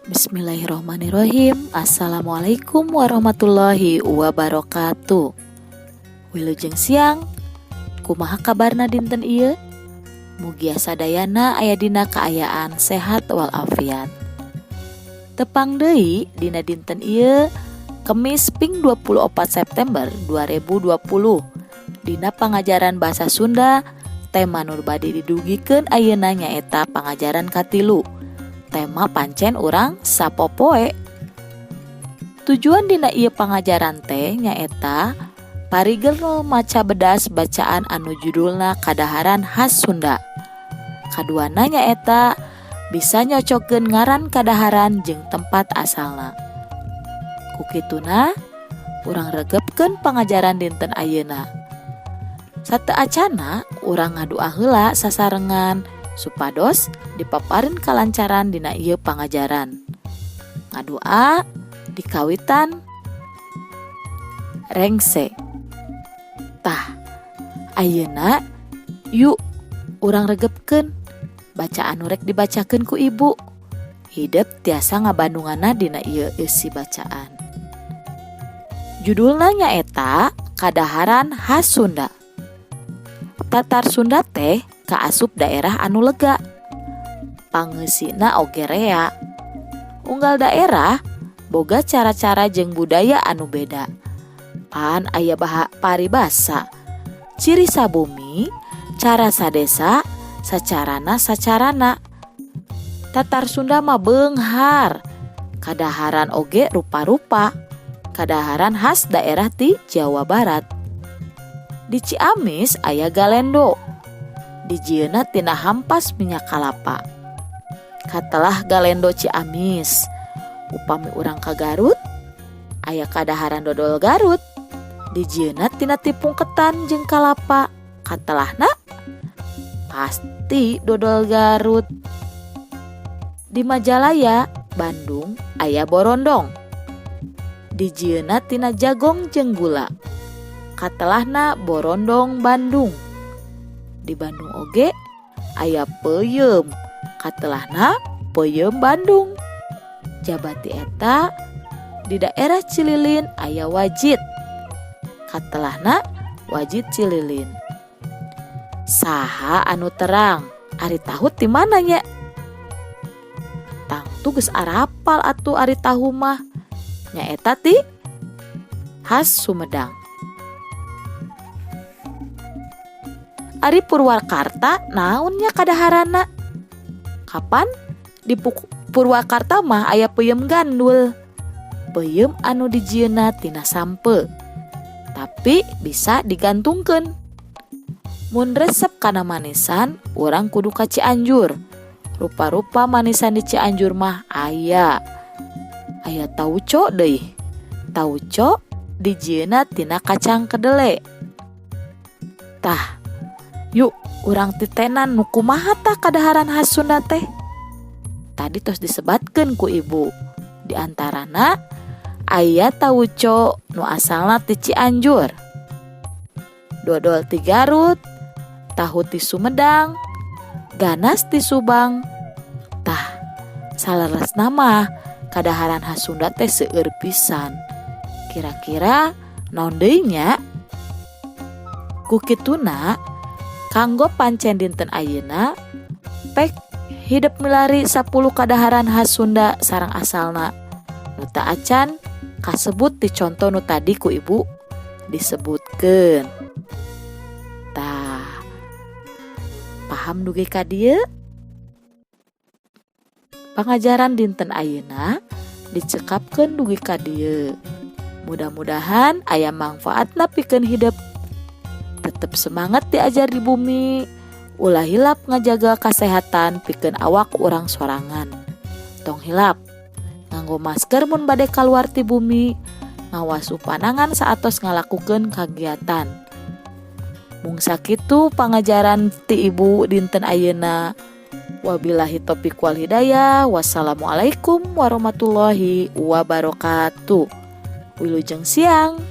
Bismillahirrahmanirrahim. Assalamualaikum warahmatullahi wabarakatuh. Wilujeng siang. Kumaha kabarna dinten ieu? Mugia sadayana aya dina kaayaan sehat walafiat. Tepang deui dina dinten ieu, Kemis ping 24 September 2020, dina pangajaran bahasa Sunda. Tema nu bade didugikeun ayeuna nyaeta pangajaran katilu, tema pancen urang sapopoe. Tujuan dina ieu pangajaran teh nyaeta parigel maca bedas bacaan anu judulna Kadaharan Khas Sunda. Kaduana nyaeta bisa nyocokeun ngaran kadaharan jeung tempat asalna. Ku kituna urang regepkeun pangajaran dinten ayeuna. Sateuacana urang ngadua heula sasarengan supados dipaparin kalancaran dina ieu pangajaran. Ngadua dikawitan rengse. Tah, ayeuna yuk urang regepkeun bacaan nu rek dibacakeun ku ibu. Hidep tiasa ngabandunganna dina ieu eusi bacaan. Judulna nyaeta Kadaharan Khas Sunda. Tatar Sunda teh kaasup daerah anu lega. Pangeusina oge rea. Unggal daerah boga cara-cara jeung budaya anu beda. Pan aya paribasa. Ciri sabumi, cara sadesa, sacarana sacarana. Tatar Sunda mah beunghar. Kadaharan oge rupa-rupa. Kadaharan khas daerah ti Jawa Barat. Di Ciamis aya galendo. Dijieunna tina hampas minyak kalapa. Katelah galendo Ciamis. Upami urang ka Garut, aya kadaharan dodol Garut. Dijieunna tina tipung ketan jeung kalapa. Katelahna pasti dodol Garut. Di Majalaya, Bandung, aya borondong. Dijieunna tina jagong jeung gula. Katelahna borondong Bandung. Di Bandung oge aya peuyeum. Katelahna peuyeum Bandung. Jaba ti eta, di daerah Cililin aya wajit. Katelahna wajit Cililin. Saha anu terang ari tahu ti mana nya? Tangtu geus arapal atuh ari tahu mah. Nyaeta ti khas Sumedang. Ari Purwakarta naon nya kadaharanna? Kapan di Purwakarta mah aya peuyeum gandul. Peuyeum anu dijieunna tina sampeu. Tapi bisa digantungkeun. Mun resep kana manisan, urang kudu ka Cianjur. Rupa-rupa manisan di Cianjur mah aya. Aya tauco deui. Tauco dijieunna tina kacang kedele. Tah, yuk urang titenan nu kumaha tah kadaharan khas Sunda teh. Tadi tos disebatkeun ku ibu. Di antarana aya tauco nu asalna ti Cianjur. Dodol ti Garut, tahu ti Sumedang, ganas ti Subang. Tah, saleresna mah kadaharan khas Sunda teh seueur pisan. Kira-kira naon deui nya? Ku kituna kanggo pancen dinten ayeuna pek hidep milari 10 kadaharan khas Sunda sareng asalna. Nu teu acan kasebut di conto nu tadi ku ibu disebutkeun. Tah, paham dugi ka dieu? Pangajaran dinten ayeuna dicekapkeun dugi ka dieu. Mudah-mudahan aya mangfaatna pikeun hidep. Tetep semangat diajar di bumi. Ulah hilap ngajaga kasehatan pikeun awak urang sorangan. Tong hilap nganggo masker mun bade kaluar ti bumi, ngawasuh panangan saatos ngalakukeun kagiatan. Mung sakitu pangajaran ti ibu dinten ayeuna. Wabillahi taufiq wal hidayah. Wassalamualaikum warahmatullahi wabarakatuh. Wilujeng siang.